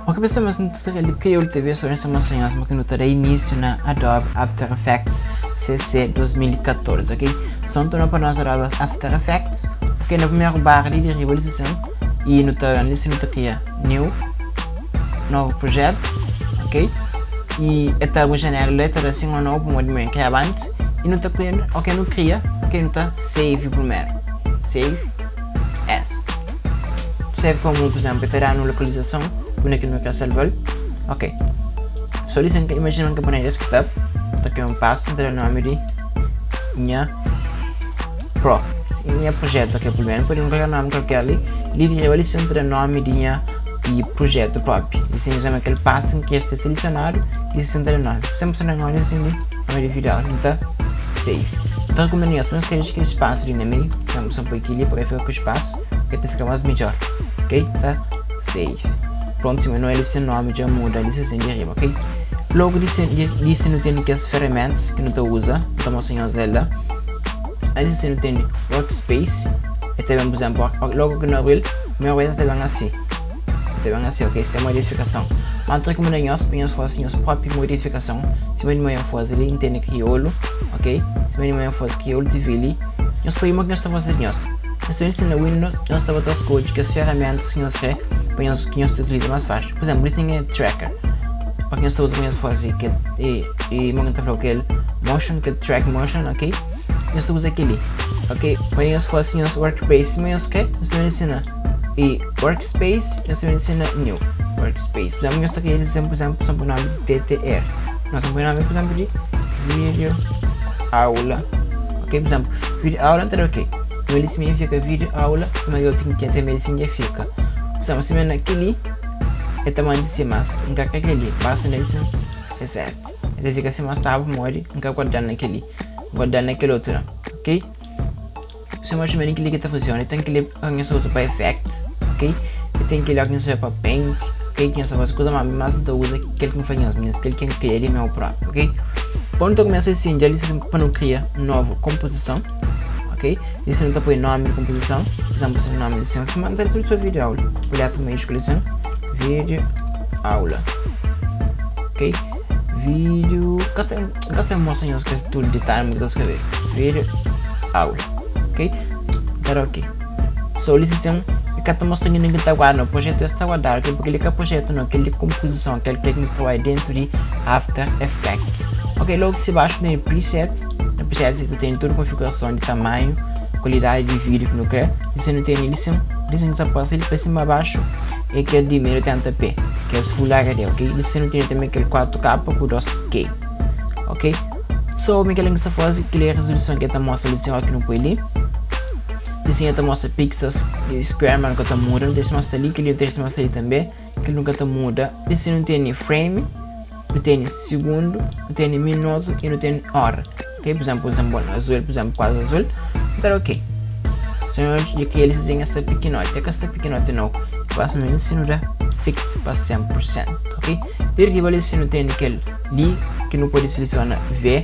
Ok pessoal, mas no tutorial de Crioulo TV sobre informações mas que no terá início na Adobe After Effects CC 2014, ok? Só então para nós Adobe After Effects, ok? Na primeira barra ali de riba e no tá ali no tá cria new novo projeto, ok? E esta uma janela letra assim ou não, como de criar antes e não tá criando, ok, não cria, ok, não tá save primeiro. Save as. Save como, por exemplo, terá na localização, onde é que não quer salvar. Ok. So, listen, imagina que põe desktop, tá aqui um passo, terá o nome de minha pro, minha projeto aqui primeiro, pode colocar nome qualquer ali, ali de ali sempre nome de minha e projeto próprio. E se exame aquele passo que este é selecionado e se entra nome. Sempre se não olha assim, nome de vídeo, então save. Então recomendo isso, mas que aquele espaço ali no meio, então só põe aqui ali para ficar com espaço, que até fica mais melhor. Ok? Tá? Save. Pronto, se não é esse nome já muda ali se de arriba, ok? Logo disse não tem aquelas ferramentas que não te usa, então mostrando ela. Ali se não tem workspace, e também, por exemplo, logo que não abril, meu vez te van assim. Te van assim, ok? Sem modificação. Mas recomendo nós para nós fazer nossa própria modificação. Se você não fazer ali, entende crioulo, ok? Se você não fazer crioulo TV ali, nós podemos que nós estamos fazendo nós. Nós estamos no Windows, nós estamos a escolher que as ferramentas que nós quer para nós que nós utiliza mais fácil. Por exemplo, isso é tracker. Para que nós usamos fazer que e momento falou que motion, que track motion, ok? Nós estamos aquele, ok? Para nós fazer nosso workspace, mas nós quer, nós estamos ensinar e workspace, nós estamos ensinar new workspace. Por exemplo, nós estamos aqui, por exemplo, só por nome de TTR. Nós estamos nome, por exemplo, de vídeo aula, ok? Por exemplo, vídeo aula, então ok. Ele significa vídeo aula, mas eu tenho que também significa. Por exemplo, se naquele é tamanho de cima, em aquele, basta nele é certo. Ele fica assim mais tábua, morre, nunca guardar naquele, guardar naquele outro, ok? Se mais ou menos que tá funciona, tem que ler a usa para effects, ok? E tem que ler que usa para paint, ok? Que essa coisa mas mais não usa aquele que não faz as minhas, aquele que cria ele meu próprio, ok? Quando começa assim, já para não criar nova composição, ok? E se não tá põe nome de composição, por exemplo, se nome de assim, se manda tudo sua vídeo aula, letra maiúscula assim, vídeo aula, ok? Vídeo, kasi mostra nyo que tudo detalhe que escrever, vídeo aula, ok? Tá ok. So, licença, e cá mostrando que está guardando, o projeto está guardado, porque ele é projeto não, aquele de composição, aquele que vai dentro de After Effects. Ok, logo se baixo tem preset, no preset você tem toda a configuração de tamanho, qualidade de vídeo que não quer, você não tem licença, licença passa ele para cima abaixo, é que é de 1080p, que é Full HD, ok? Você não tem também aquele 4K por 2K, ok? So, me que essa fase, que é a resolução que está mostra ali, aqui no põe ali. Assim, está mostra pixels square, mas nunca está muda, não tem mais ali, que ele tem mais ali também, que nunca está muda. Você não tem frame, não tem segundo, não tem minuto e não tem hora. Ok? Por exemplo, por exemplo, azul, por exemplo, quase azul. Então, ok. So, de que eles dizem esta pequenote, é que esta pequenote não. Passa menos se não dá fixed para 100%, ok? De riba ali se não tem aquele li que não pode selecionar V,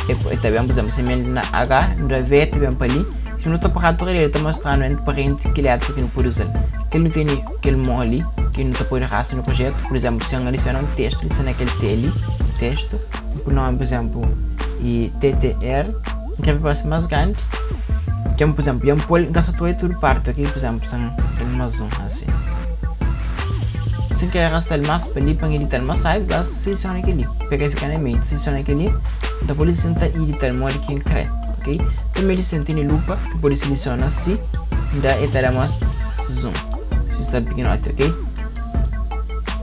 e também, por exemplo, se na H, não dá V, também para ali. Se não está parado, ele está mostrando entre parênteses que letra que não pode usar. Que não tem aquele mó ali, que não está pode arrastar no projeto. Por exemplo, se eu adicionar um texto, adiciona aquele T ali, texto, por nome, por exemplo, e TTR, que vai ser mais grande. Então, por exemplo, eu pôr gasta tudo parte aqui, por exemplo, são mais um assim. Se quer arrastar mais para ali para editar mais sabe, basta seleciona aquele, pega e fica na mente, seleciona aquele, depois ele editar modo que quer, ok? Também ele tem lupa, que pode selecionar assim, dá e terá mais zoom, se está pequenote, ok?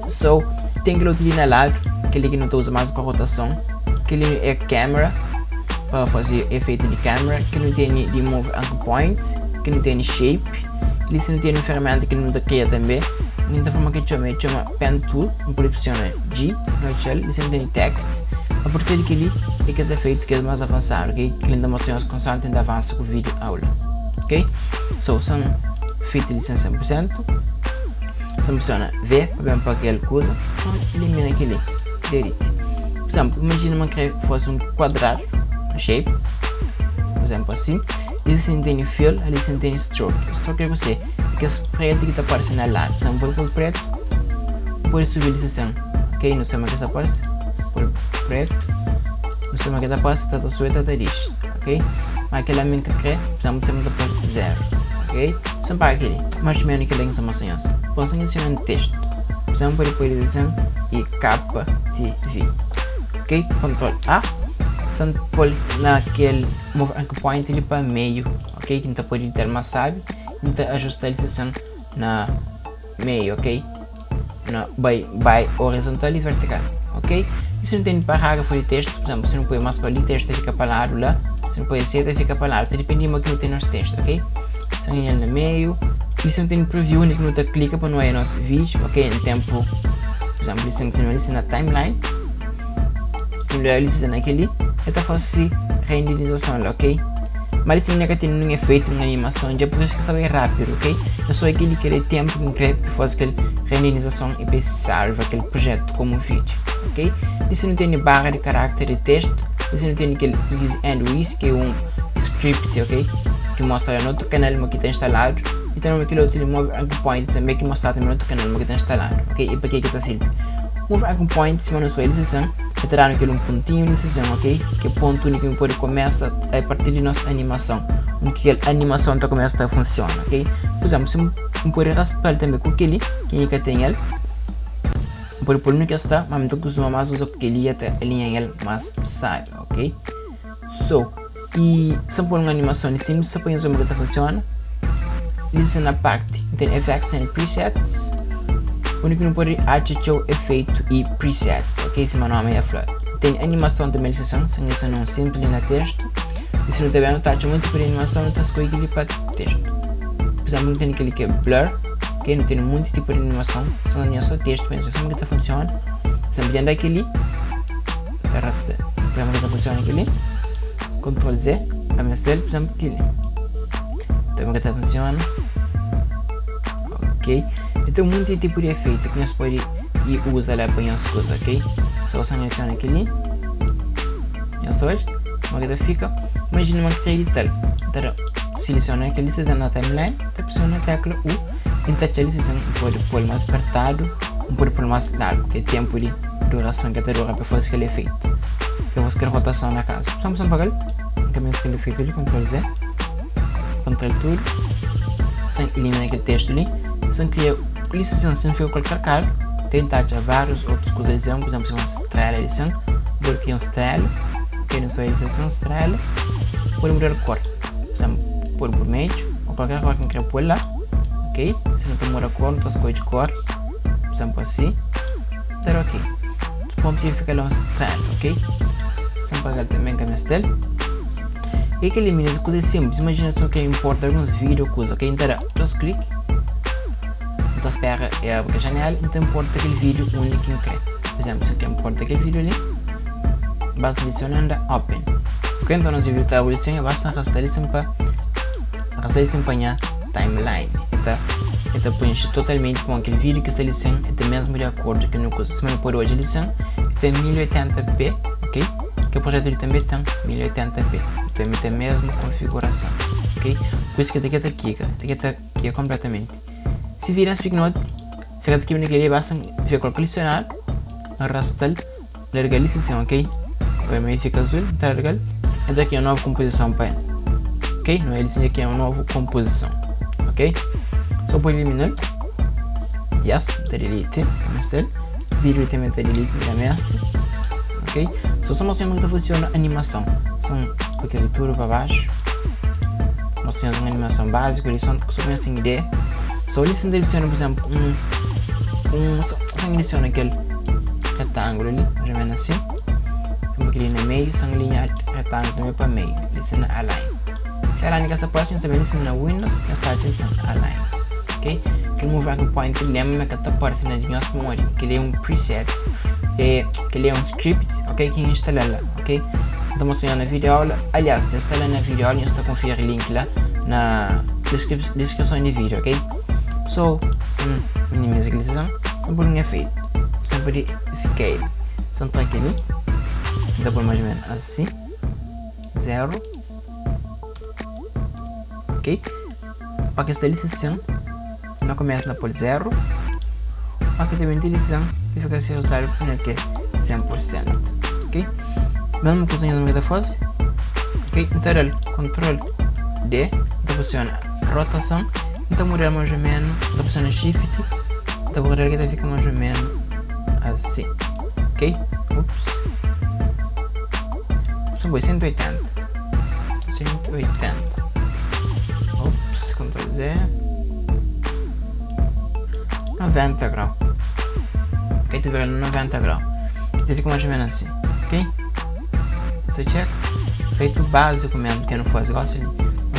So, tem aquele outro ali na lado, aquele que não usa mais para rotação, aquele é câmera, para fazer efeito de câmera, que não tem de move anchor point, que não tem shape, ele não tem ferramenta que não cria também. Então forma que chama, chama pen tool, não pode pressionar G no Excel, ele não tem text. A partir daquele é que esse efeito que é mais avançado, ok? Que ainda mostra os constante ainda avança com o vídeo aula, ok? So, são feitos de 100%. Você pressiona V para ver para aquele coisa, então elimina aquele, delete. Por exemplo, imagina que fosse um quadrado, um shape, por exemplo assim. Li si N tene fill, ali si N tene stroke. Stroke é kuzê? É kes pretu ki ta parse na ladu. Por exemplo, pode pôr pretu, pode subi li sin, ok? Nu sema ki ta parse, pôr pretu, nu sema ki ta parse, ta ta subi, ta ta dixi, ok? Ma kel-la mi N ka krê, por exemplo, sema ta pôr zeru, ok? Sen paga kel-li, más o ménus kel-la ki N sta mostra nhos. Bon, si N adisiona un testu, por exemplo, pode pôr li sin i KTV, ok? Kontrol A, sen pô-l na kel move anchor point li pa meiu, ok? Ki N ta pode edita-l más sabi, N ta ajusta-l sin na meiu, ok? Na bai bai horizontal i vertikal, ok? I si nu ten parágrafu di testu, por exemplo, si nu poi más pa li, testu ta fika pa ladu la, si nu poi asi, ta fika pa ladu, ta dipende di ma ki nu ten nos testu, ok? Si nu el na meiu, i si nu ten preview, undi ki nu ta klika pa nu oia nos vídeo, ok? En tempu, por exemplo, li si nu li na timeline, nu da li na kel-li, el ta fase renderizason la, ok? Ma li si ka ten ninhun efeitu, ninhun animason, dja pur isu ki sta bai rápidu, ok? É só kel-li kel tempu ki N krê pa faze kel renderizason i pa salva kel projetu komu vídeo, ok? Li si nu tene barra di karakter di testu, li si nu tene kel easy and easy ki é un script, ok? Ki mostra la na otu kanal ma ki ta instaladu, i tanbe kel otu li move anchor point tanbe ki mostra tanbe na otu kanal ma ki ta instaladu, ok? I pa ke ki ta sirbi? Move anchor point sima nu sta li si el ta danu kel un pontinhu li si ok? Ki é pontu undi ki nu pode kumesa a partir di nos animason, undi ki kel animason ta kumesa ta funsiona, ok? Pur izénplu, si N pode raspa-l tanbe ku kel-li, ki N ka ten el, N pode pô-l undi ki el sta, má mi ta kustuma más uza ku kel-li i ta alinha el más sábi, ok? So, i si N pô-l un animason li sinplis sô pa nhos odja ma ki ta funsiona, li sta na parti N ten effects and presets, undi ki nu pode atxa txeu efeitu i presets, ok? Sima nomi dja fla. Ten animason tanbe li si san, si nu un sinplis li na testu, i si nu ta ben nu ta atxa monti tipu di animason, nu ta skodje kel-li pa testu. Pur izénplu, nu ten kel-li ki é blur, ok? Nu ten monti tipu di animason, si nu tinha sô testu pa nhos odja sima ki ta funsiona. Pur izénplu, dja N da kel-li, ta rasta, sima ki ta funsiona kel-li, kontrol Z, pa meste-l, pur izénplu, kel-li. Ta ki ta funsiona. Ok? E ten monti tipu di efeitu ki nhos pode i uza la pa nhos kuza, ok? So sa adisiona kel-li, nhos ta odja kuma ki ta fika. Imajina ma N kre edita-l, N ta da silisiona kel-li, si na timeline, N ta presiona tekla U i N ta atxa-l si N pode pô-l más pertadu, N pode pô-l más largu, ki é tenpu di durason ki el ta dura pa faze kel efeitu, pa faze kel rotason na kazu. So N presiona pa kel, N ka meste kel efeitu li, kontrol Z, kontrol tudu, sa N ilimina kel testu li, sa N kria li si N fika ku el karkadu, ok, N ta atxa várius otus kuza li si, pur izénplu, si un strela li si, N pode kria un strela, ok, nu sô edita si un strela, pode muda di kor, pur izénplu, pode burmedju ô kualker kor ki N kre pô-l la, ok, si nu ta muda kor, nu ta skodje kor, pur izénplu asi, ta da ok, pontu dja fika la un strela, ok, si N paga-l tanbe N ka meste-l. E kel-li minus é kuza sinplis, imajina si nu kre inporta alguns vídiu ô kuza, ok, N ta da 2 kliki, N ta spera e abri kel janela, N ta inporta kel vídiu undi ki N kre. Pur izénplu, si N kre inporta kel vídiu li, N ba selesiona N da open. Ok, nton nos vídiu ta abri sin, basta N rasta li sin pa rasta li sin pa nha timeline. E ta e ta prenxi totalmenti pamodi kel vídiu ki sta li sin e ta mesmu di akordu ki nu kuza. Sima nu pode odja li sin, e ten 1080p, ok. Kel projetu li tanbe ten 1080p, tanbe ten mesmu konfigurason, ok. Pur isu ki ta ta kika, ta kika konpletamenti. Si vira speak note, si ka ta kibra na kel-li, basta fika ku el kilisionadu, rasta-l, larga-l li sin, ok. Oi, fika azul, ta larga-l, el ta kria un novu konpozison pa el, ok. No el sin dja kria un novu konpozison, ok. So pode elimina-l, yes, ta delete, ka meste-l. Vídeo li tanbe ta delete, ka meste, ok. So sa mostra-m ki ta funsiona animason, son poi kel-li tudu pa baxu. Mostra nhos un animason básiku li, só pa nhos ten ideia. So li si N ta adisiona, pur izénplu, un, un, só N adisiona kel retangulu li, mais ou menos asi. Só N poi kel-li na meiu, só N alinha retangulu tanbe pa meiu, li si na align. Si align ka sta parse, nhos ta ben li si na Windows, nhos ta atxa li si align, ok? Kel move anchor point li, lenbra ma ka ta parse na di nhos pamodi kel-li é un preset, é, kel-li é un script, ok, ki N instala la. Ok N ta mostra nhos na video aula Aliás, dja sta la na video aula Nhos ta konfiri link la na deskrison di video, ok? So, sen minimiza kel sison Sen pode un efeitu Sen pode scale Sen tra kel-li N ta poi mais ou menos asi. 0. Ok? Ok, sta li sin, na começo na pôr 0. Ok, também tem lição, e fica esse resultado final que é 100%. Ok? Mesmo coisa que eu fazer. Ok? Então, Ctrl D, então funciona rotação, então mudar mais ou menos, então funciona Shift, então vou que fica mais ou menos assim. Ok? Ups. São 180. 180. Ups, Ctrl Z. 90 graus. Ok, tu vendo 90 graus. Então fica mais ou menos assim, ok? Você check. Feito básico mesmo, que não faz igual assim.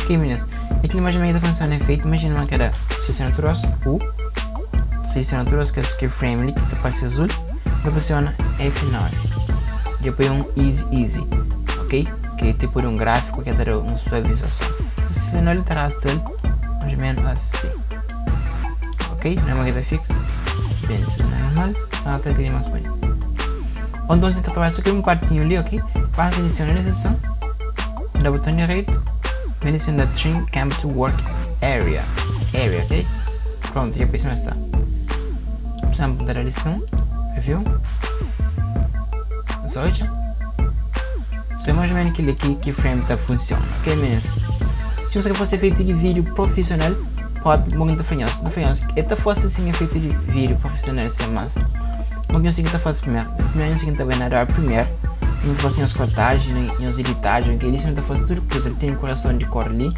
Ok, meninas? E aquele mais ou menos funciona efeito. Imagina uma que era seleciona trouxe U. Seleciona trouxe que é o keyframe ali que aparece azul. Depois pressiona F9. Depois um easy easy, ok? Que é tipo de um gráfico que é uma suavização. Se não ele traz mais ou menos assim. Ok? Não é que fica bem, isso é normal. Só até que mais bem. Então, você trabalha só aqui um quartinho ali, ok? Para selecionar a sessão, da botão direito, seleciona Trim Comp to Work Area. Area, ok? Pronto, já pensei está. Precisamos apontar a lição. Viu? Só isso? Só é mais ou menos aquele aqui que frame tá funciona, ok, meninas? Se você quer fazer feito de vídeo profissional, pode muito fanhoso, não fanhoso. Esta fosse assim é feito de vídeo profissional assim, mas o que eu sei que tá fazendo primeiro. Primeiro eu sei que tá bem nadar primeiro. Nós fazemos as cortagens, as editagens, ok? Ele não tá fazendo tudo coisa, ele tem um coração de cor ali,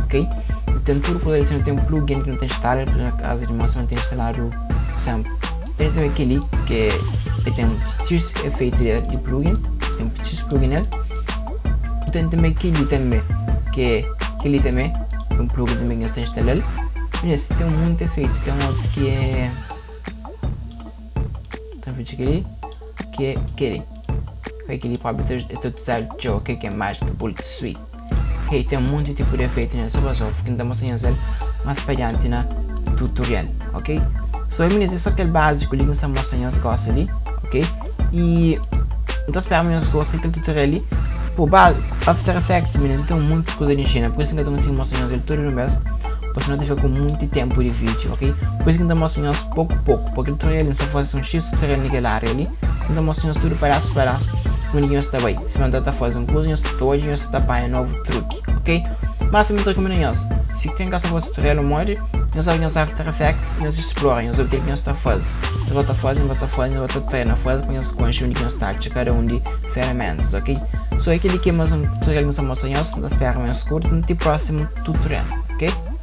ok? E tem tudo coisa, ele tem um plugin que não tem instalado, por caso de moça não tem instalado, por exemplo, tem também aquele que ele tem um X efeito de plugin, tem um X plugin nele. E tem também aquele também, que aquele também, um plugin também que está instalado. Mas tem muito efeito, tem um outro que é tem um aquele que é aquele. Aquele pode ter utilizado ok, que é Magic Bullet Suite. Ok, tem muito tipo de efeito nele, só para só, que não mostrando ele mais para diante na tutorial, ok? So, meninas, é só aquele básico ali que nós mostrando as gostam ali, ok? E então espero que vocês gostem daquele tutorial ali. Pô, After Effects, meninas, eu tenho muitas coisas de China, por isso que eu estou conseguindo mostrar ele todo no mês. Porque senão fica com muito tempo de vídeo, ok? Por isso que eu estou mostrando pouco a pouco, porque o tutorial só faz um X tutorial naquela área ali. Então mostrando tudo pedaço a pedaço, quando está bem. Se não está fazendo um curso, hoje está para um novo truque, ok? Mas eu recomendo se quem gosta de tutorial mod, nós sabemos After Effects, nós exploramos, nós o que nós está fazendo. Nós está fazendo, nós está fazendo, nós está treinando, fazendo para nós conhecer onde nós está, cada um de ferramentas, ok? So aquele que é mais um tutorial que nós mostramos, nós esperamos curto no próximo tutorial, ok?